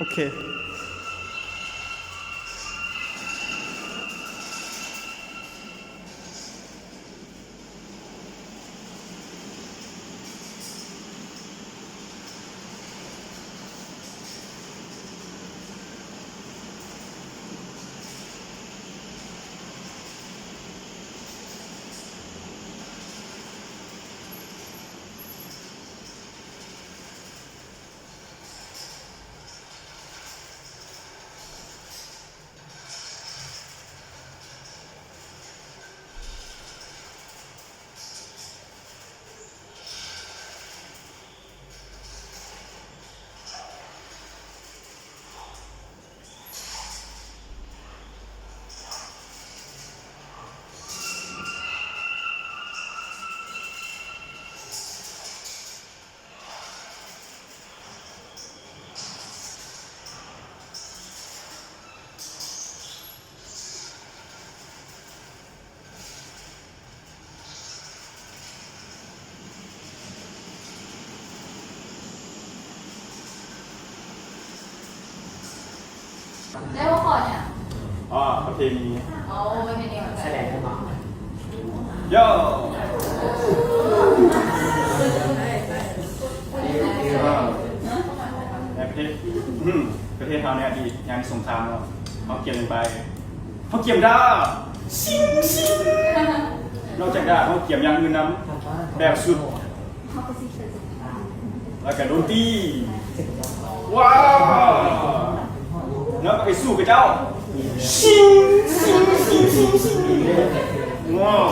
ໂອເຄ. ແລ້ວຫົວຂໍ້ຫຍັງ? ອໍ ປະເພນີ. ອໍ ປະເພນີ. ສະແດງອອກມາ. ໂຢ ໃນປະເທດ ປະເທດເຮົາໃນອະດີດ ຍາມມີສົງຄາມເນາະ ເຮົາກຽມຫຍັງໄປ? ເຮົາກຽມດາບ ຊິງ ຊິງ. ນອກຈາກດາບ ເຮົາກຽມຢ່າງອື່ນນຳ ແບບຊຸດ ແລ້ວກະດົນຕີ ວ້າວ ແລ້ວກະໄປສູ້ກັບເຈົ້າ ຊິງ ຊິງ ຊິງ ຊິງ ຊິງ ວ້າວ.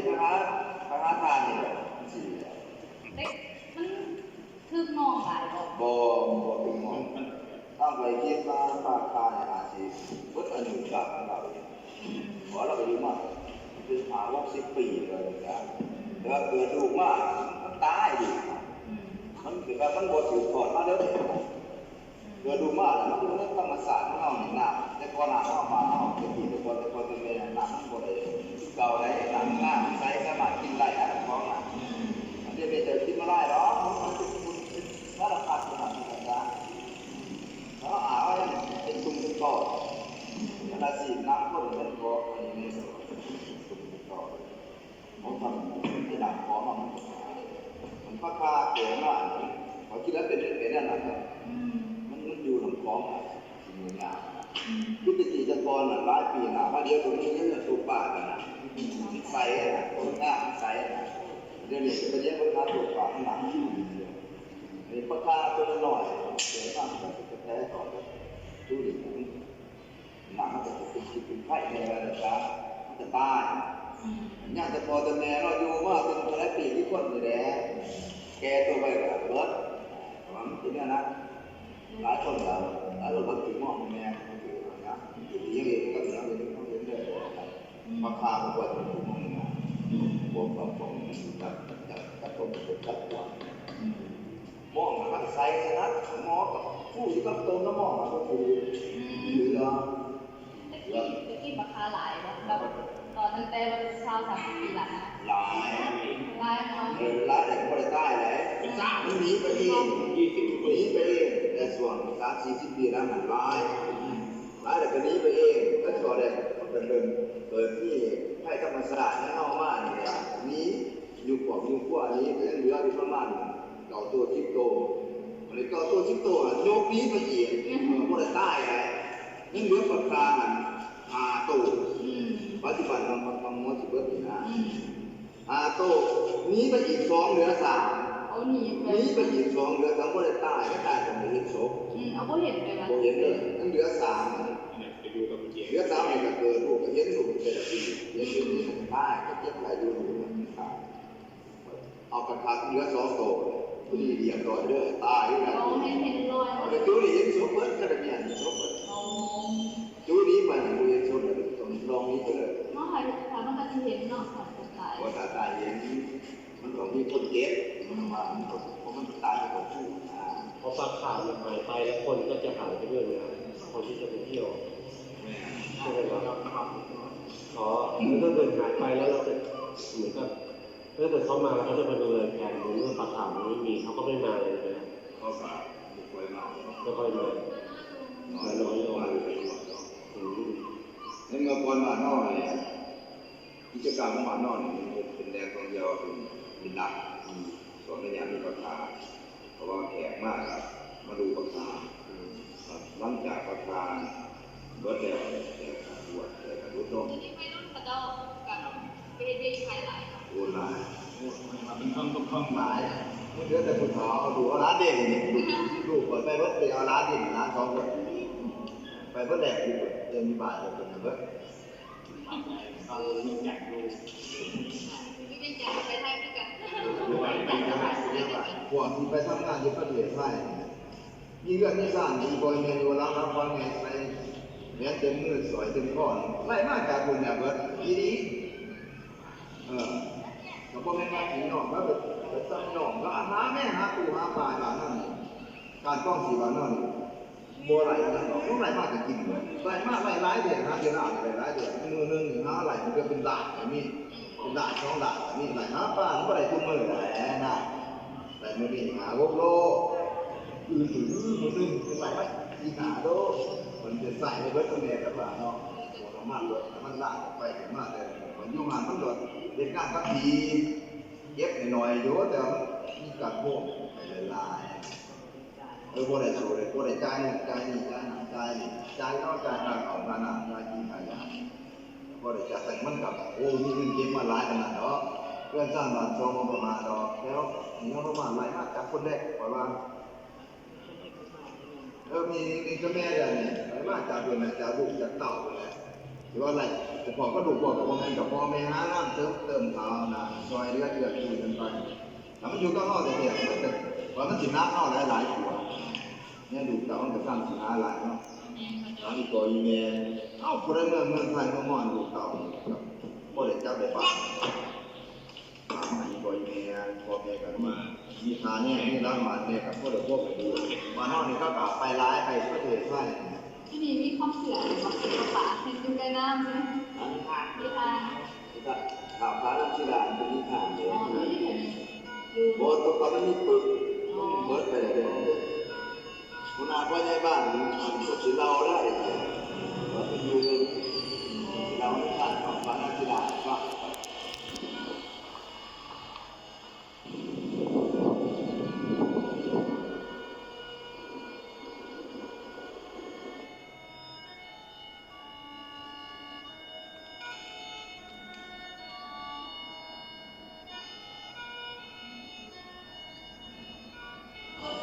ໄປຫາ ໄປຫາທ່ານນີ້ແຫຼະ ຈັ່ງຊີ້ແຫຼະ. ເດັກມັນຖືກມອງຫຼາຍບໍ່? ບໍ່ ບໍ່ຖືກມອງ. ທາງຂ້ອຍຄິດວ່າປາກຄານີ້ອາດຊິເບິດອາຍຸການຂອງລາວເອງ ເພາະວ່າລາວກໍຢູ່ມາເປັນຫ້າຫົກສິບປີແລ້ວນະ. ແຕ່ວ່າເກີດລູກມາ ມັນຕາຍເດ້. ມັນແບບວ່າມັນບໍ່ສືບທອດມາເລີຍ. ເກີດລູກມາແລ້ວ ມັນເປັນທຳມະຊາດຂອງເຮົານີ້. ນ້ຳແຕ່ກ່ອນ ນ້ຳເຮົາ ບ້ານເຮົາແຕ່ກີ້ ແຕ່ກ່ອນ ແຕ່ພໍ່ແຕ່ແມ່ ນ້ຳມັນບໍ່ໄດ້ຄືເກົ່າໃດ. ນ້ຳມັນງາມ ມັນໃສ ສາມາດກິນໄດ້ນະ ຂອງນະ. ອັນດຽວນີ້ຈະກິນບໍ່ໄດ້ດອກ ມັນເປັນຝຸ່ນ ເປັນສາລະພັດ ນັ້ນ ນັ້ນ ນັ້ນ. ແລ້ວອາບເຮົາຍັງເປັນຕຸ່ມເປັນຕໍ. ເວລາສີດນ້ຳຄົນ ມັນບໍ່ອັນນີ້ເດ້ ເປັນຕຸ່ມເປັນຕໍ. ເຮົາທຳໃຫ້ນ້ຳຂອງເຮົາມັນບໍ່ຂາດ. ມັນປາກຄາເກີດມານີ້ ເຂົາຄິດວ່າເປັນ ເປັນແນວນັ້ນແຫຼະ. ມັນ ມັນຢູ່ນ້ຳຂອງ ຊິມີນ້ຳ. ຄືແຕ່ກີ້ແຕ່ກ່ອນນະ ຫຼາຍປີນະ ມາດຽວຕົວນີ້ຍັງຕົວປານີ້ນະ ມັນໃສນະ ມັນງາມ ມັນໃສນະ. ດຽວນີ້ໄປດຽວເພິ່ນຫາຕົວປາ ມັນໜັກຢູ່. ນີ້ປາກຄາຕົວນ້ອຍໆ ເກີດມາມັນກໍຊິໄປແຕະເຂົ້າກັບຈຸນີ້. ມັນກໍເປັນພິດເປັນໄພແດ່ ວ່າຊັ້ນຊະ ມັນກໍຕາຍ. ຍັງແຕ່ພໍ່ແຕ່ແມ່ເນາະ ຢູ່ມາເປັນເທົ່າໃດປີ ຄືຄົນນີ້ແຫຼະ ແກ່ຕົວໄປກໍເບິດ. ເພາະວ່າມັນເປັນແນວນັ້ນ. ຫຼາຍຄົນກໍ ຫຼາຍຄົນກໍຖືກມອງແມ່ນ ຖືກຫຍັງ ຖືກອີ່ຫຍັງອີກ ກໍຖືກເຮົາເຫັນ ເຮົາເຫັນເດີ. ປາກຄາບໍ່ຄວນຖືກມອງແມ່ນ ພວກບາງຄົນມັນຈັບ ຈັບ ຈັບຄົນ ຈັບຕົວ ມອງແລ້ວມັນໃສນະ ໝໍກໍຮູ້ຢູ່ກັບຕົນ ແລ້ວມອງແລ້ວບໍ່ຖືກ ເຫຼືອ ແຕ່ກີ້ ແຕ່ກີ້ປາກຄາຫຼາຍບໍ່? ແບບຕອນຕັ້ງແຕ່ຊາວສາມສິບປີຫຼັງນະ. ຫຼາຍ ຫຼາຍເນາະ. ເອີ ຫຼາຍແຕ່ບໍ່ໄດ້ຕາຍໃດ ມັນໜີໄປເອງ ໜີໄປເອງ. ແຕ່ຊ່ວງສາມສີ່ສິບປີຫຼັງນັ້ນຫຼາຍ ຫຼາຍແລ້ວກໍໜີໄປເອງ. ແຕ່ຊ່ວງແລກເປັນເລື່ອງເກີດມີໄພທຳມະຊາດໃນເຮົາມານີ້ແຫຼະ ໜີ ຢູ່ຄອບຢູ່ຄົວນີ້ກໍຍັງເຫຼືອຢູ່ປະມານເກົ້າໂຕ ສິບໂຕ. ບາດນີ້ເກົ້າໂຕ ສິບໂຕ ຍົກໜີໄປອີກ ບໍ່ໄດ້ຕາຍໃດ. ຍັງເຫຼືອປາກຄາຫັ້ນຫ້າໂຕ. ປັດຈຸບັນບາງ ບາງ ບາງງວດຊິເບິດນີ້ນະ ຫ້າໂຕ. ໜີໄປອີກສອງ ເຫຼືອສາມ. ໂອ້ ໜີໄປ ໜີໄປອີກສອງ ເຫຼືອສາມ ບໍ່ໄດ້ຕາຍ. ກໍຕາຍກໍບໍ່ເຫັນສົບ. ເອົາ ບໍ່ເຫັນໄປວະ ບໍ່ເຫັນເລີຍ. ຍັງເຫຼືອສາມ. ເຫຼືອສາມນີ້ກໍເກີດລູກ ກໍເຫັນລູກແຕ່ລະປີ ເຫັນຢູ່ນີ້ກໍຕາຍ ກໍເຈັບໄດ້ຢູ່ ລູກມັນຕາຍ. ເອົາຄັກໆ ເຫຼືອສອງໂຕ ຜູ້ນີ້ລຽບຮ້ອຍເດີ ຕາຍຢູ່ນະ. ໂອ້ ໃຫ້ເຫັນລອຍ ເອົາ ແຕ່ຈຸນີ້ເຫັນສົບເບິດ ກໍໄດ້ແມ່ນສົບເບິດ. ໂອ້ ຈຸນີ້ໄປນີ້ບໍ່ເຫັນສົບເລີຍ ຕ້ອງລອງໜີໄປເລີຍ. ເນາະ ຖ້າ ຖ້າມັນກໍຊິເຫັນເນາະ ຖ້າຕົວຕາຍ ບໍ່ ຖ້າຕາຍເຫັນ ມັນຕ້ອງມີຄົນເກັບ ເພາະວ່າມັນຕ້ອງ ເພາະມັນຕາຍກໍຕ້ອງຮູ້ນະ. ເພາະປາກຄາມັນຫາຍໄປ ແລ້ວຄົນກໍຈະຫາຍໄປດ້ວຍນະ ຄົນທີ່ຈະໄປທ່ຽວ ແມ່ນ ໃຊ່ໄໝວະ? ອໍ ແລ້ວຖ້າເກີດຫາຍໄປແລ້ວ ເຮົາຈະເໝືອນກັບ ເອີ ແຕ່ເຂົາມາ ເຂົາຈະມາດູແລແທນ ໃນເມື່ອປາກຄາມັນບໍ່ມີ ເຂົາກໍໄມ່ມາເລີຍນະ. ເຂົາກໍບໍ່ຄ່ອຍມາ ບໍ່ຄ່ອຍມາ ມາໜ້ອຍລົງ. ອືມ ໃນເມື່ອກ່ອນບ້ານເຮົານີ້ ກິດຈະການຂອງບ້ານເຮົານີ້ ມັນເປັນແຫຼ່ງທ່ອງທ່ຽວ ເປັນ ເປັນຫຼັກ ອືມ ຊ່ວງໄລຍະມີປາກຄາ ເພາະວ່າແຂກມາກໍມາດູປາກຄາ. ອືມ ຫຼັງຈາກປາກຄາເບິດແລ້ວ ແຂກກໍບວດ ແຂກກໍຫຼຸດລົງ. ໄປເຮັດວຽກຢູ່ໄທຫຼາຍ ໂອ້ ຫຼາຍ ມັນເປັນຄວາມທຸກຄວາມຫຼາຍ. ມັນເຫຼືອແຕ່ຜູ້ເຖົ້າ ເອົາລູກເອົາຫຼານເດ້. ລູກຂ້ອຍໄປເບິດ ໄປເອົາຫຼານເດ້ ຫຼານສອງຄົນ ໄປເບິດແລ້ວ ຢູ່ບ້ານເພິ່ນເບິດ. ພວກທີ່ໄປທຳງານຢູ່ປະເທດໄທ ມີເຮືອນມີຊານດີ ພໍ່ແມ່ຢູ່ຫຼັງເຮົາ ພໍ່ແມ່ໃສ່ແຫວນເຕັມມື ສ້ອຍເຕັມຄໍ ໄລ່ມາຈາກພຸ້ນແຫຼະເບິດ ອີ່ຫຼີ. ເອີ ກໍບໍ່ແມ່ນວ່າພີ່ນ້ອງເຮົາໄປ ໄປຊ້ຳນ້ອງເຮົາ ຫາແມ່ຫາປູຫາປາບ້ານເຮົານີ້ ການຄອງຊີບບ້ານເຮົານີ້ ບໍ່ໄດ້ອັນນັ້ນດອກ ມັນໄລ່ມາກໍກິນເບິດ ໄລ່ມາໄລ່ຫຼາຍແທ້ ຫາຢູ່ນາໄດ້ຫຼາຍແທ້ ມື້ໜຶ່ງນີ້ຫາໄລ່ເກືອບເປັນລ້ານກໍມີ ເປັນລ້ານສອງລ້ານກໍມີ ໄລ່ຫາປາມັນບໍ່ໄດ້ທຸກມື້ແຫຼະນະ ໄດ້ມື້ນີ້ຫ້າຫົກໂລ ອື່ນໆ ມື້ໜຶ່ງໄລ່ມາສີ່ຫ້າໂລ ມັນຈະໃຊ້ໃຫ້ເບິດແດ່ກັບວ່າເນາະ ພວກນ້ຳມັນລົດ ນ້ຳມັນລາງອອກໄປຂຶ້ນມາ ແຕ່ມັນຢູ່ຫັ້ນມັນກໍເຮັດງານກັບທີ່ ເກັບໜ້ອຍໆຢູ່ ແຕ່ວ່າມັນມີການໂຮມໃຫ້ຫຼາຍໆ ເອີ ບໍ່ໄດ້ສູ້ເລີຍ ບໍ່ໄດ້ຈ່າຍໂນ່ນຈ່າຍນີ້ ຈ່າຍນັ້ນຈ່າຍນີ້ ຈ່າຍເນາະ ຈ່າຍຄ່າເຂົ້າຄ່ານ້ຳ ຄ່າກິນຄ່າຢາ ບໍ່ໄດ້ຈັດໃສ່ ມັນກໍ ໂອ້ ມີເງິນເກັບມາຫຼາຍປານນັ້ນດອກ ເຮືອນຊານບ້ານຊ່ອງມັນບໍ່ມາດອກ ແລ້ວຍັງບໍ່ມາ ໄລ່ມາຈາກຄົນແລກ ຂ້ອຍວ່າ ເອີ ມີ ມີກະແມ່ແລ້ວນີ້ ໄລ່ມາຈາກເພິ່ນນະ ຈາກລູກຈາກເຕົ້າພຸ້ນແຫຼະ ວ່າໄລ່ ເພາະກັບລູກພວກກໍບໍ່ແມ່ນ ກໍພໍ່ແມ່ຫາງານເສີມເຕີມເຂົານະ ຊ່ອຍເຫຼືອເກື້ອກູນກັນໄປ. ຖ້າມັນຢູ່ກັບເຮົາແທ້ໆ ມັນກໍ ວ່າມັນຊິໜັກເຮົາຫຼາຍໆກວ່າ ແມ່ນລູກເຕົ້າມັນກໍຊ່າງຊິຫາຫຼາຍເນາະ. ແມ່ນ ທາງອີ່ພໍ່ອີ່ແມ່ ເອົ້າ ຜູ້ໃດເມືອເມືອງໄທເມືອງມອນ ລູກເຕົ້ານີ້ກໍບໍ່ໄດ້ຈັບໄດ້ບາດ. ອີ່ພໍ່ອີ່ແມ່ ພໍ່ແມ່ກໍມີ ມີທ່າແນ ມີຫຼັງບ້ານແດ່ ກໍພໍໄດ້ພວກໄດ້ດູ. ບ້ານເຮົານີ້ເຂົາກໍໄປຫຼາຍ ໄປປະເທດໄທ. ທີ່ນີ້ມີຄວາມເຊື່ອຫຍັງບໍ່? ປະປາເຮັດຢູ່ໃກ້ນ້ຳໃຊ່ໄໝ? ນິທານ ນິທານ ຖ້າພານາງສີດາເປັນນິທານເດ້. ອໍ ຢູ່ແຖວນີ້ ຢູ່ ບໍ່ ແຕ່ວ່າມັນມີປຶກ ເບິດໄປແລ້ວເດ້. ຫົວໜ້າພໍ່ໃຫຍ່ບ້ານ ອັນ ກໍຊິເລົ່າໄດ້ ວ່າເປັນຢູ່ ຊິເລົ່າໃນທ່ານຂອງພະນາທິລາດເນາະ.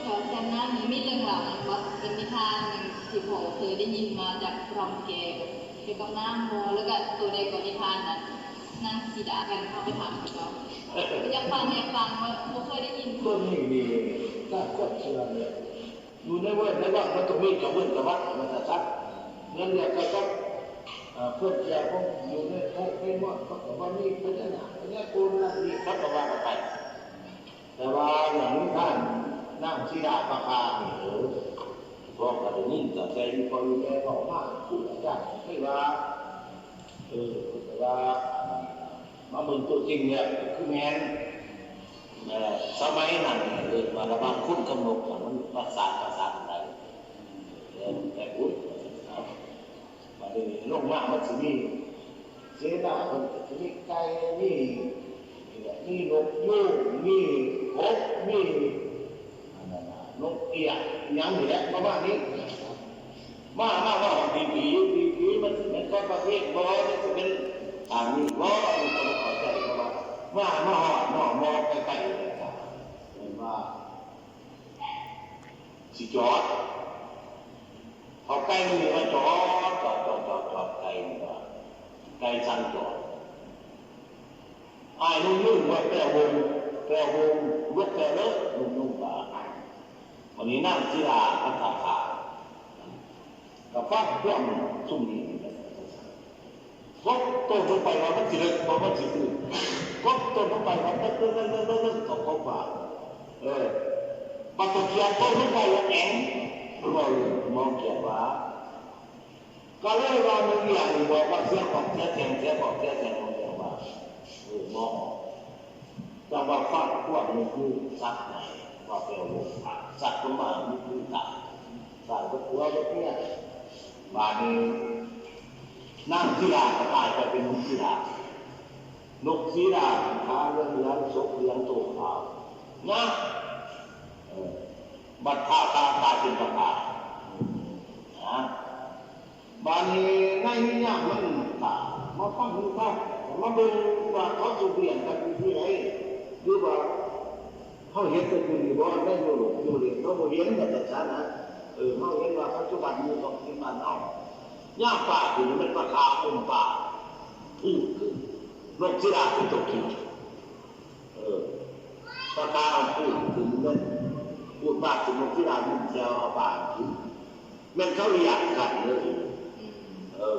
ແຖວແຄມນ້ຳນີ້ມີເລື່ອງລາວຫຍັງບໍ່? ເປັນນິທານຫຍັງທີ່ພໍ່ເຄີຍໄດ້ຍິນມາຈາກຜູ້ເຖົ້າຜູ້ແກ່ກ່ຽວກັບນ້ຳບໍ່? ແລ້ວກະໂຕໃດກໍນິທານນັ້ນ ນາງສີດາ ກັນເຮົາໄປຖາມເຂົາເຈົ້າ. ຢາກຟັງ ຢາກຟັງ ບໍ່ ບໍ່ເຄີຍໄດ້ຍິນ. ໂຕນີ້ນີ້ ຕາມຄວາມເຊື່ອເລີຍ ຢູ່ໃນເວີນໃນວັດ ມັນຕ້ອງມີເຈົ້າເວີນເຈົ້າວັດ ວ່າຊັ້ນຊະ. ເໝືອນດຽວກັນກັບ ເອີ ເພິ່ນເຊື່ອຂອງຢູ່ໃນໄທ ໄທມອນ ເຂົາກໍວ່າມີພະຍານາກ ພະຍາໂກນ ນັ້ນນີ້ ເຂົາກໍວ່າກັນໄປ. ແຕ່ວ່າເລື່ອງນິທານນາງສີດາປະຄານີ້ ເອີ ພວກກໍໄດ້ຍິນຕັ້ງແຕ່ອີ່ພໍ່ອີ່ແມ່ເວົ້າມາ ຄູອາຈານເຄີຍວ່າ ເອີ ເພິ່ນກໍວ່າ ມາເບິ່ງຕົວຈິງແລ້ວກໍຄືແມ່ນ ເອີ ສະໄໝນັ້ນເອີ້ນວ່າລະຫວ່າງຄົນກັບນົກ ມັນປະສານ ປະສານກັນໄດ້ ແຕ່ບຸນ ບາດນີ້ລົງມາມັນຊິມີເສນາ ເພິ່ນກໍຊິມີໄກ່ ມີ ນີ້ແຫຼະ ມີນົກຍູງ ມີກົບ ມີ ອັນນັ້ນນະ ນົກເອຍ ອີ່ຫຍັງນີ້ແຫຼະ ປະມານນີ້. ມາ ມາ ມາຮອດຜີ ຜີ ຜີ ມັນຊິແມ່ນຂອງປະເພດບໍ່ ມັນຊິແມ່ນທາງນີ້ບໍ່ ອັນນີ້ກໍບໍ່ເຂົ້າໃຈ ເພາະວ່າມາ ມາຮອດເນາະ ມອງໄກໆ ແລ້ວກໍເອີ້ນວ່າຊິຈອດ ເອົາໄກ່ນີ້ມາຈອດ ຈອດ ຈອດ ຈອດ ໄກ່ນີ້ວ່າ ໄກ່ສັ່ງຈອດ. ອ້າຍໜຸ່ມໆ ວ່າແປວົງ ແປວົງ ລຸກແປເລີ ໜຸ່ມໆ ວ່າ ບາດນີ້ນາງສີດາກັບຕາຂາວ ກໍຟັງຄວາມຊຸມນີ້ ກົບຕົນລົງໄປວ່າມັນຊິເລິກບໍ່ ມັນຊິຕື່ນ ກົບຕົນລົງໄປວ່າເລິກໆ ເລິກໆ ເລິກໆ ກໍພົບວ່າ ເອີ ບັດຕະຂຽນຕົນລົງໄປວ່າແອງ ເວົ້າມອງກຽນວ່າ ກໍເລີຍວ່າມື້ວຽງນີ້ບອກວ່າເສຍຂອງເສຍແຂງ ເສຍຂອງເສຍແຂງ ເວົ້າວ່າ ເອີ ໝໍ ຈັ່ງວ່າຟັງພວກນີ້ຄືສັດໃຫຍ່ ວ່າແປວ່າສັດ ຄົນມານີ້ຄືຕາຍ ຕາຍເບິດຜົວເບິດເມຍ. ບາດນີ້ນາງສີດາກໍກາຍໄປເປັນນົກສີດາ ນົກສີດາຂາເຫຼືອງເຫຼືອງ ສົກເຫຼືອງ ໂຕຂາວງາມ ເອີ ບັດທ້າວຕາກາຍເປັນປະກາ ນະ. ບາດນີ້ໃນຍາມມັນຕາຍ ມາຟັງນິທານ ມາເບິ່ງວ່າເຂົາຊິປ່ຽນກັນຢູ່ທີ່ໃດ ຫຼືວ່າເຮົາເຫັນແຕ່ຢູ່ນີ້ບໍ່ ໃນໂລກຢູ່ນີ້ເຮົາບໍ່ເຫັນວ່າຈັ່ງຊັ້ນນະ. ເອີ ເຮົາເຫັນວ່າປັດຈຸບັນຢູ່ກັບທີ່ບ້ານເຮົາ ຍາມປາກນີ້ແມ່ນປາຂາອົມປາ ພູດຂຶ້ນ ນົກສີດາເປັນຕົວກິນ. ເອີ ປາຂາເອົາປູດຂຶ້ນເງິນ ປູດບາດຂຶ້ນ ນົກສີດາຍິງແຊວເອົາປາຂຶ້ນ ແມ່ນເຂົາລຽກກັນເລີຍ. ເອີ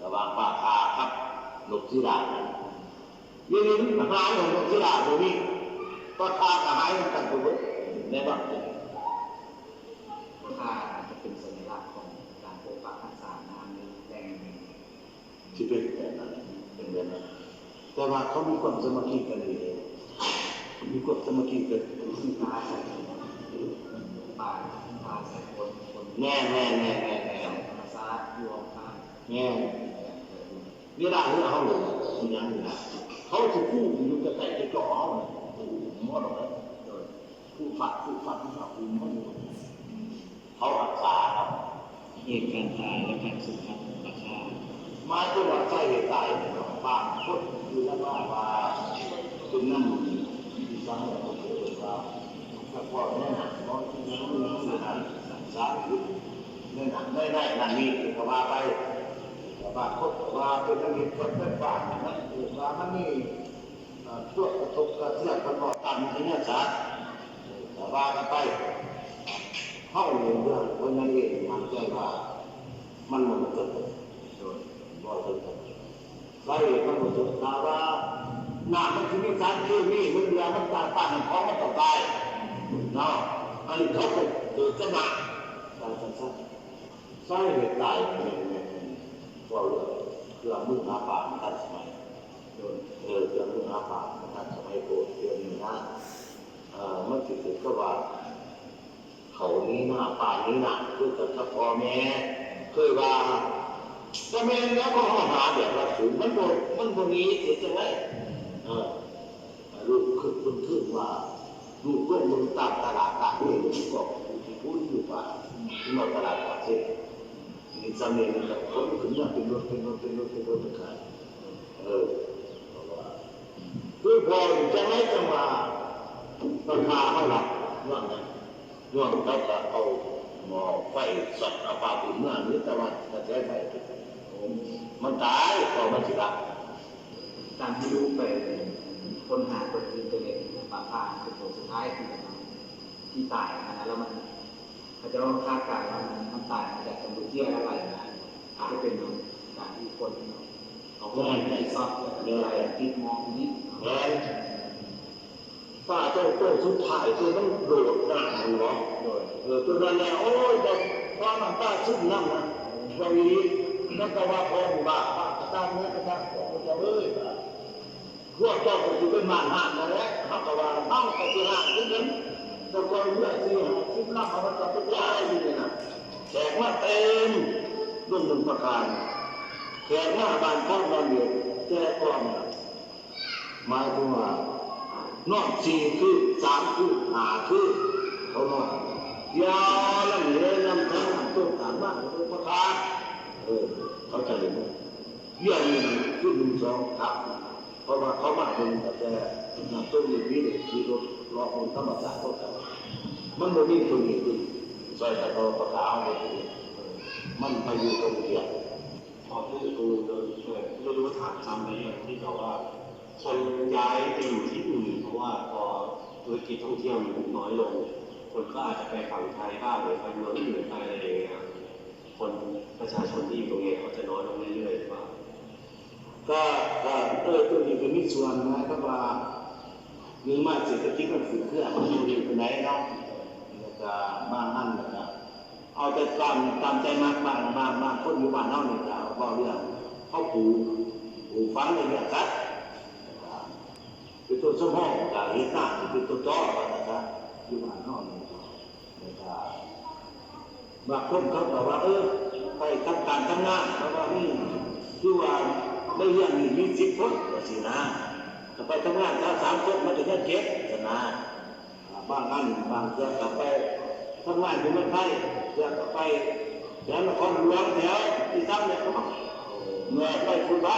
ລະຫວ່າງປາຂາກັບນົກສີດານັ້ນ ດຽວນີ້ມັນຫາຍຂອງນົກສີດາບໍ່ມີ ປາຂາກໍຫາຍນຳກັນໄປເບິດໃນບາງເທື່ອ. ປາຂາອາດຈະເປັນສັນຍະລັກຂອງການປົກປັກຮັກສານ້ຳໃນແຫຼ່ງ ຊິເປັນແບບນັ້ນ ເປັນແບບນັ້ນ ແຕ່ວ່າເຂົາມີຄວາມສາມັກຄີກັນດີເດ້ ມີຄວາມສາມັກຄີກັນດີ ປາ ປາ ປາໃສ່ຄົນ ຄົນ ແມ່ນໆໆໆໆ ທຳມະຊາດຢູ່ຫ້ອງຂ້າງ ແມ່ນ ເວລາເຮືອເຮົາລົງ ເປັນຫຍັງນີ້ນະ ເຂົາຊິປູຢູ່ໃກ້ໆ ໃກ້ເຈາະເຮົາ ປູໝົດ ໂດຍ ປູຟັດ ປູຟັດ ປູຟັດ ປູໝົດ ເຂົາຮັກສາເນາະ. ເຫດການຕາຍ ແລະ ການສູນພັນຂອງປາຂາ ໝາຍຄວາມວ່າສາເຫດຕາຍຂອງບາງຄົນ ຄືລະວ່າ ວ່າເປັນນຳທີ່ສາມາດເກີດວ່າ ສະເພາະໃນນັ້ນບໍ່ ທີ່ຍັງມີຢູ່ນັ້ນ ສາເຫດໃນນັ້ນ ໃນ ໃນນັ້ນນີ້ ກໍວ່າໄປ ກໍ ບາງຄົນກໍວ່າເປັນອັນເຮັດເປັນໄຟຟ້ານັ້ນ ເອີ້ນວ່າມັນມີ ເອີ ພວກກະທົບກະເທືອນ ເພິ່ນເວົ້າຕາມວິທະຍາສາດ ກໍວ່າກັນໄປ. ເຮົາເອງ ເລື່ອງເພິ່ນນັ້ນເອງ ໝັ້ນໃຈວ່າມັນບໍ່ເກີດ ບໍ່ເກີດ ສາເຫດມັນບໍ່ເກີດ ຖ້າວ່ານ້ຳມັນຊິມີສານເຄມີ ມັນເຫຼືອ ມັນຕາຍ ປານນ້ຳຂອງມັນຕ້ອງຕາຍເນາະ. ອັນນີ້ເຂົາກໍເກີດຈາກນ້ຳ ວ່າຊັ້ນຊະ. ສາເຫດຕາຍແມ່ນ ແມ່ນ ແມ່ນ ເວົ້າເລື່ອງເຄື່ອງມືຫາປາມັນທັນສະໄໝ ເອີ ເຄື່ອງມືຫາປາມັນທັນສະໄໝໂພດ ດຽວນີ້ນະ ເອີ ມັນຊິເກີດກັບວ່າ ເຂົາໜີໜ້າ ປາໜີໜ້າ ຄືກັນກັບພໍ່ແມ່ ເຄີຍວ່າ ກໍແມ່ນແລ້ວ ເພາະເຮົາຫາແບບລັດສູງ ມັນບໍ່ ມັນບໍ່ໜີ ຊິເຮັດຈັ່ງໃດ ເອີ. ລູກຄຶດເບິ່ງຄືນວ່າ ລູກລົງເບິ່ງຕາມຕະຫຼາດຕາມເມືອງ ກໍຜູ້ທີ່ຜູ້ຢູ່ວ່າ ເວົ້າຕະຫຼາດປາກເຊ ມີສ່ຳນີ້ມັນກໍຂົນຂຶ້ນມາເປັນລົດ ເປັນລົດ ເປັນລົດ ເປັນລົດໄປຂາຍ ເອີ ເພາະວ່າ ຄືພໍຈັ່ງໃດຈັ່ງວ່າ ລາຄາເຮົາລັດ ຍ້ອນຫຍັງ? ຍ້ອນເຂົາກໍເອົາໝໍ້ໄຟຊັອດເອົາປາບພື້ນເມືອງນີ້ ແຕ່ວ່າກະແສໄຟ ມັນຕາຍ ກໍມັນຊິລັດ. ຕາມທີ່ລູກໄປຄົ້ນຫາເບິ່ງຢູ່ອິນເຕີເນັດ ບາງທ່ານເປັນໂຕສຸດທ້າຍທີ່ ທີ່ຕາຍຫັ້ນນະ ແລ້ວມັນ ເຂົາເຈົ້າຄາດການວ່າມັນ ມັນຕາຍມາຈາກກຳປູເຈຍແລ້ວໄຫຼມາ ອາດຈະເປັນການທີ່ຄົນເອົາໄຟຊັອດ ແລ້ວກໍໄປຕິດໝໍ້ຢູ່ນີ້ເນາະ. ແມ່ນ. ປາເຈົ້າໂຕສຸດທ້າຍ ໂຕມັນໂດດນ້ຳຫັ້ນເນາະ ໂດຍ ເອີ ໂຕນັ້ນແຫຼະ ໂອ້ຍ ເຈົ້າຟັງນ້ຳຕາຊຶມນຳນະ ເວົ້າອີ່ຫຼີ ມັນກໍວ່າພໍ່ນີ້ວ່າ ວ່າກະຕາມເນີກະຕາມ ພວກເຈົ້າເອີຍ ພວກເຈົ້າກໍຊິເປັນມານຮ້າງນັ້ນແຫຼະ ເຮົາກໍວ່າ ເຮົາກໍຊິຮ້າງຄືກັນ ແຕ່ກ່ອນເຮືອສີ່ຫ້າສິບລຳ ເຮົາກໍໄປຂາຍຢູ່ນີ້ນະ ແຂກມາເຕັມ ລົງໜຶ່ງປະການ ແຂກມາບ້ານຄອນນອນເດດ ແຕ່ກ່ອນນະ ໝາຍເຖິງວ່າ ນອນສີ່ຄືນ ສາມຄືນ ຫ້າຄືນ ເຂົານອນ ຢ່າລຳເລີນຳທາງ ນຳໂຊກນຳລາບ ມາເອົາປະກາດ ເອີ ເຂົາເຈົ້າເລີຍ ວຽງນີ້ຄືໜຶ່ງສອງທັບ ເພາະວ່າເຂົາມາເບິ່ງຕັ້ງແຕ່ນ້ຳຕົກນີ້ ມີແຕ່ຂີ່ລົດເລາະເບິ່ງທຳມະຊາດຂອງເຂົາ ມັນບໍ່ມີຕົວນີ້ ຊອຍກັນເອົາປະກາດ ເອົາໄປ ມັນໄປຢູ່ຕົງວຽງ. ຂໍໂທດ ເອີ ເອີ ບໍ່ຮູ້ວ່າຖາມຊ້ຳໄປຍັງທີ່ແບບວ່າ ຄົນຍ້າຍໄປຢູ່ທີ່ອື່ນ ເພາະວ່າພໍທຸລະກິດທ່ອງທ່ຽວມັນນ້ອຍລົງ ຄົນກໍອາດຈະໄປຝັ່ງໄທບ້າງ ຫຼືໄປເມືອງອື່ນໄປ ອະໄລຢ່າງເງຍ ຄົນ ປະຊາຊົນທີ່ຢູ່ຕົງນີ້ເຂົາຈະນ້ອຍລົງເລື້ອຍໆ ຫຼືວ່າ? ກໍ ກໍ ເອີ ຕົວນີ້ກໍມີສ່ວນ ໝາຍຄວາມວ່າ ໜຶ່ງມາເສດຖະກິດມັນຟຸດເຄືອ ມັນບໍ່ດີປານໃດເນາະ ແລ້ວກໍບາງອັນ ແລ້ວກໍ ເອົາແຕ່ຕາມ ຕາມໃຈມັກ ບາງ ບາງ ບາງຄົນຢູ່ບ້ານເຮົານີ້ກໍເວົ້າເລື່ອງເຂົາປູກ ປູກຝັງ ລ້ຽງສັດ ເປັນຕົ້ນສຳຮອງ ກໍເຮັດນາເປັນຕົ້ນຕໍ ວ່າຊັ້ນຊະ ຢູ່ບ້ານເຮົານີ້ ແລ້ວກໍບາງຄົນເຂົາກໍວ່າ ເອີ ໄປທຳການທຳງານ ເຂົາວ່າມີ ຄືວ່າໃນເຮືອນນີ້ມີສິບຄົນ ຈັ່ງຊີ້ນະ ກໍໄປທຳງານຊາວສາມຄົນ ມັນກໍຍັງເຈັບ ຊັ້ນນະ. ບາງອັນ ບາງເທື່ອກໍໄປທຳງານຢູ່ເມືອງໄທ ເທື່ອກໍໄປແຖວນະຄອນຫຼວງ ແຖວອີ່ສັງນີ້ ເມື່ອໄປຄຸນບາ.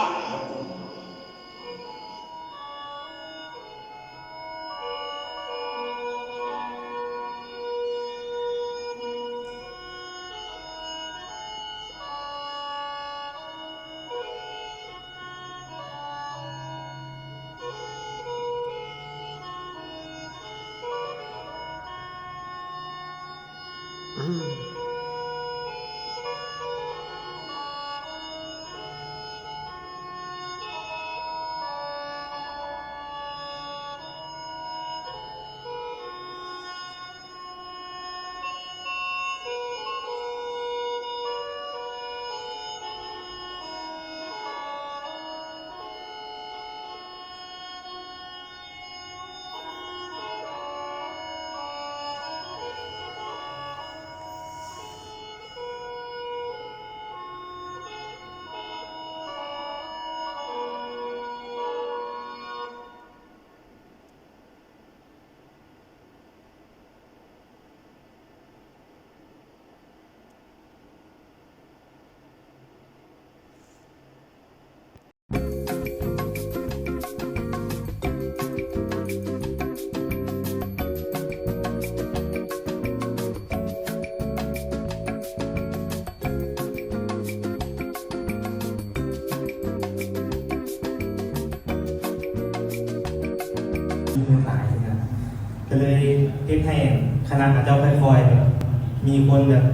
ເລີຍເຮັດໃຫ້ຄະນະຂະເຈົ້າຄ່ອຍໆແບບມີຄົນແບບ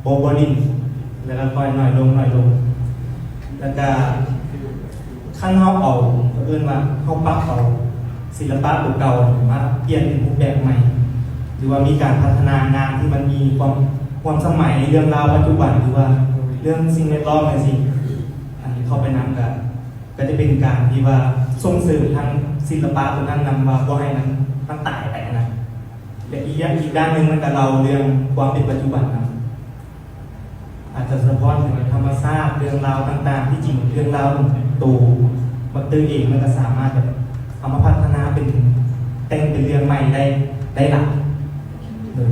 ບໍ່ ບໍ່ຫຼິ້ນ ແລ້ວກໍຄ່ອຍໜ້ອຍລົງ ໜ້ອຍລົງ ແລ້ວກໍຄັນເຮົາເອົາ ເຂົາເອີ້ນວ່າເຮົາປັບເອົາສິລະປະຕົວເກົ່າມາປ່ຽນເປັນຮູບແບບໃໝ່ ຫຼືວ່າມີການພັດທະນາງານທີ່ມັນມີຄວາມຮ່ວມສະໄໝ ເລື່ອງລາວປັດຈຸບັນ ຫຼືວ່າເລື່ອງສິ່ງແວດລ້ອມຈັ່ງຊີ້ ອັນນີ້ເຂົ້າໄປນຳກໍ ກໍຈະເປັນການທີ່ວ່າສົ່ງເສີມທາງສິລະປະຕົວນັ້ນນຳ ວ່າບໍ່ໃຫ້ມັນ ມັນຕາຍໄປນະ ແລະ ອີກຢ່າງ ອີກດ້ານໜຶ່ງມັນກໍເລົ່າເລື່ອງຄວາມເປັນປັດຈຸບັນນຳ ອາດຈະສະທ້ອນເຖິງທຳມະຊາດ ເລື່ອງລາວຕ່າງໆ ທີ່ຈິງເລື່ອງລາວໂຕບັກເຕີເອງ ມັນກໍສາມາດແບບເອົາມາພັດທະນາເປັນ ແຕ່ງເປັນເລື່ອງໃໝ່ໄດ້ ໄດ້ຫຼາຍ ໂດຍ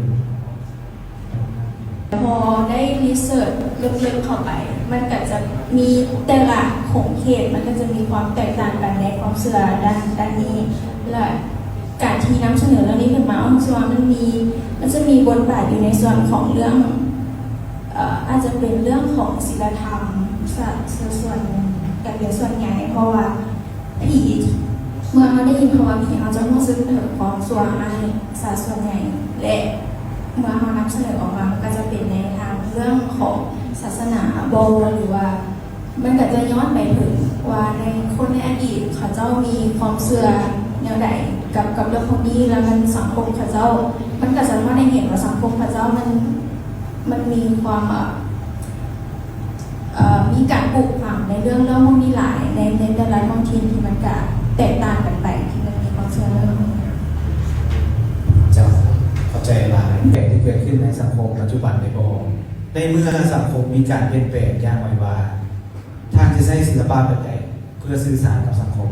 ພໍໄດ້ຣີເສີດເລິກໆເຂົ້າໄປ ມັນກໍຈະມີແຕ່ລະຂົງເຂດ ມັນກໍຈະມີຄວາມແຕກຕ່າງກັນໃນຄວາມເຊື່ອດ້ານ ດ້ານນີ້ ແລະ ການທີ່ນຳສະເໜີເລື່ອງນີ້ຂຶ້ນມາ ເຮົາຮູ້ສຶກວ່າມັນມີ ມັນຈະມີບົດບາດຢູ່ໃນສ່ວນຂອງເລື່ອງ ເອີ ອາດຈະເປັນເລື່ອງຂອງສິລະທຳ ສະ ສະສ່ວນ ການເປັນສ່ວນໃຫຍ່ ເພາະວ່າ ຜີ ເມື່ອເຮົາໄດ້ຍິນຄຳວ່າຜີ ເຮົາຈະຮູ້ສຶກເຖິງຄວາມຊົ່ວຮ້າຍຊະສ່ວນໃຫຍ່ ແລະ ເມື່ອເຮົານຳສະເໜີອອກມາ ມັນກໍຈະເປັນໃນທາງເລື່ອງຂອງສາສະໜາບໍ ຫຼືວ່າມັນກໍຈະຍ້ອນໄປເຖິງວ່າໃນ ຄົນໃນອະດີດເຂົາເຈົ້າມີຄວາມເຊື່ອແນວໃດກັບ ກັບເລື່ອງພວກນີ້ ແລ້ວມັນ ສັງຄົມເຂົາເຈົ້າ ມັນກໍສະທ້ອນໃຫ້ເຫັນວ່າສັງຄົມເຂົາເຈົ້າມັນ ມັນມີຄວາມ ເອີ ເອີ ມີການປູກຝັງໃນເລື່ອງເລົ່າເລື່ອງພວກນີ້ຫຼາຍ ໃນ ໃນແຕ່ລະທ້ອງຖິ່ນທີ່ມັນກະແຕກຕ່າງກັນໄປ ທີ່ມັນມີຄວາມເຊື່ອເລື່ອງເລົ່າເລື່ອງພວກນີ້. ເຈົ້າ ເຂົ້າໃຈຫຼາຍ. ແບບທີ່ເກີດຂຶ້ນໃນສັງຄົມປັດຈຸບັນໄດ້ບໍ່? ໃນເມື່ອສັງຄົມມີການປ່ຽນແປງ, ຢາກໄວ້ວ່າ ທ່ານຈະໃຊ້ສິລະປະແບບໃດເພື່ອສື່ສານກັບສັງຄົມ?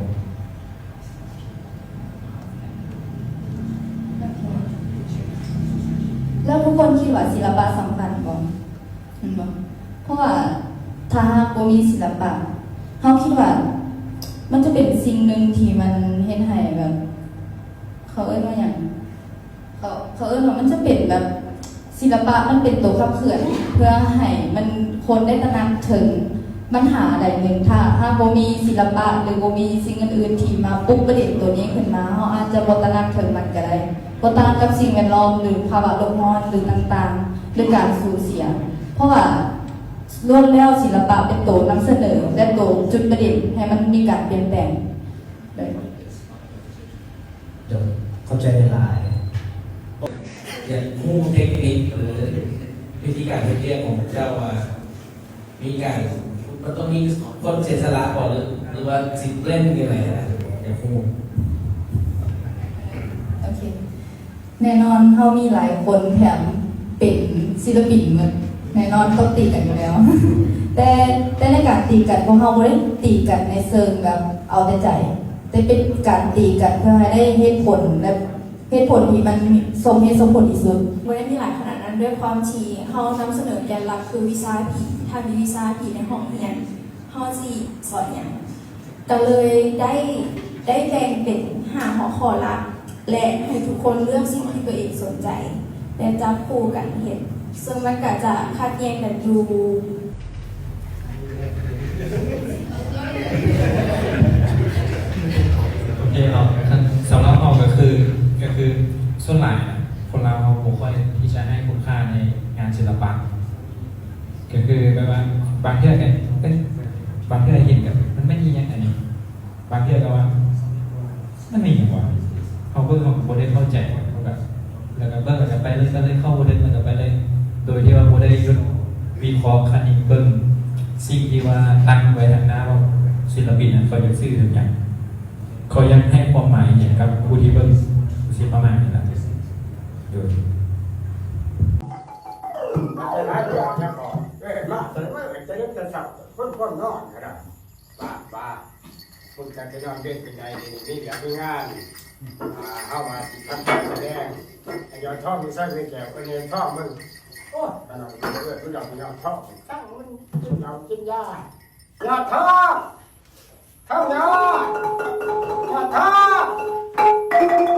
ແລ້ວທຸກຄົນຄິດວ່າສິລະປະສຳຄັນບໍ່? ແມ່ນບໍ່? ເພາະວ່າຖ້າຫາກບໍ່ມີສິລະປະ ເຮົາຄິດວ່າມັນຈະເປັນສິ່ງໜຶ່ງທີ່ມັນເຮັດໃຫ້ແບບ ເຂົາເອີ້ນວ່າຫຍັງ? ເຂົາ ເຂົາເອີ້ນວ່າມັນຈະເປັນແບບ ສິລະປະມັນເປັນໂຕຂັບເຄື່ອນ ເພື່ອໃຫ້ມັນ ຄົນໄດ້ຕະໜັກເຖິງບັນຫາໃດໜຶ່ງ. ຖ້າຫາກບໍ່ມີສິລະປະ ຫຼື ບໍ່ມີສິ່ງອື່ນໆທີ່ມາປຸກປະເດັນໂຕນີ້ຂຶ້ນມາ ເຮົາອາດຈະບໍ່ຕະໜັກເຖິງມັນກໍໄດ້. ບໍ່ຕ່າງກັບສິ່ງແວດລ້ອມ ຫຼື ພາວະໂລກຮ້ອນ ຫຼື ຕ່າງໆ ຫຼື ການສູນເສຍ ເພາະວ່າລ້ວນແລ້ວສິລະປະເປັນໂຕນຳສະເໜີ ແລະ ໂຕຈຸດປະເດັນໃຫ້ມັນມີການປ່ຽນແປງ. ໂດຍ ເຂົ້າໃຈຫຼາຍ. ຢາກຮູ້ເຕັກນິກ ຫຼື ວິທີການເຮັດວຽກຂອງເຈົ້າວ່າ ມີການ ມັນຕ້ອງມີຄົນເສຍສະຫຼະບໍ່ ຫຼື ຫຼືວ່າຊິເບລນຈັ່ງໃດນະ? ຢາກຮູ້. ໂອເຄ ແນ່ນອນ ເຮົາມີຫຼາຍຄົນແຖມເປັນສິລະປິນໝົດ ແນ່ນອນຕ້ອງຕີກັນຢູ່ແລ້ວ ແຕ່ ແຕ່ໃນການຕີກັນ ພວກເຮົາບໍ່ໄດ້ຕີກັນໃນເຊີງແບບເອົາແຕ່ໃຈ ແຕ່ເປັນການຕີກັນເພື່ອໃຫ້ໄດ້ເຫດຜົນ ແລະ ເຫດຜົນທີ່ມັນສົມເຫດສົມຜົນທີ່ສຸດ. ບໍ່ໄດ້ມີຫຼາຍຂະໜາດນັ້ນ ດ້ວຍຄວາມທີ່ເຮົານຳສະເໜີແກນຫຼັກຄືວິຊາຜີ ຖ້າມີວິຊາຜີໃນຫ້ອງຮຽນ ເຮົາຊິສອນຫຍັງ? ກໍເລີຍໄດ້ ໄດ້ແບ່ງເປັນຫ້າຫົວຂໍ້ຫຼັກ ແລະ ໃຫ້ທຸກຄົນເລືອກສິ່ງທີ່ຕົວເອງສົນໃຈ ແລະ ຈັບຄູ່ກັນເຮັດ ເຊິ່ງມັນກໍຈະຂັດແຍ່ງກັນຢູ່. ໂອເຄເນາະ ຄັນສຳລັບເຮົາກໍຄື ກໍຄືສ່ວນຫຼາຍນະ ຄົນລາວເຮົາບໍ່ຄ່ອຍທີ່ຈະໃຫ້ຄຸນຄ່າໃນງານສິລະປະ ກໍຄືແບບວ່າບາງເທື່ອກໍ ເອີຍ ບາງເທື່ອເຫັນກໍ ມັນແມ່ນອີ່ຫຍັງອັນນີ້ ບາງເທື່ອກໍວ່າ ມັນແມ່ນຫຍັງວະ? ເຮົາເບິ່ງເຮົາກໍບໍ່ໄດ້ເຂົ້າໃຈວ່າ ເຮົາກໍ ແລ້ວກໍເບິ່ງ ແລ້ວກໍໄປເລີຍ ກໍເລີຍເຂົ້າບໍ່ເຖິງ ແລ້ວກໍໄປເລີຍ ໂດຍທີ່ວ່າບໍ່ໄດ້ຢຸດວິເຄາະຄະນິງເບິ່ງສິ່ງທີ່ວ່າຕັ້ງໄວ້ທາງໜ້າວ່າ ສິລະປິນນັ້ນເຂົາຢາກສື່ເຖິງຫຍັງ ເຂົາຢາກໃຫ້ຄວາມໝາຍຫຍັງກັບຜູ້ທີ່ເບິ່ງ ຊິປະມານນີ້ລະ ໂດຍ. ເອີຍ ມາ ເອີຍ ຈະເຮັດແຕ່ເຊົ້າ ຄົນພວມນອນກໍໄດ້. ບ້າ ບ້າ ພຸ້ນກັນໄປນອນເວັນເປັນໃດ ນີ້ມີວຽກມີງານ ອ່າ ເຮົາວ່າຊິທຳການສະແດງ ໄອ້ຍອດທອງຢູ່ໃສ ໄອ້ແກ້ວ ເອີ້ນຍອດທອງ ມຶງ ໂອ້ຍ ຕານອນເອີ້ນຜູ້ດອກຍອດທອງ ຕັ້ງມັນກິນເຫຼົ້າກິນຢາ ຍອດທອງ ທອງ ຍອດ ຍອດທອງ.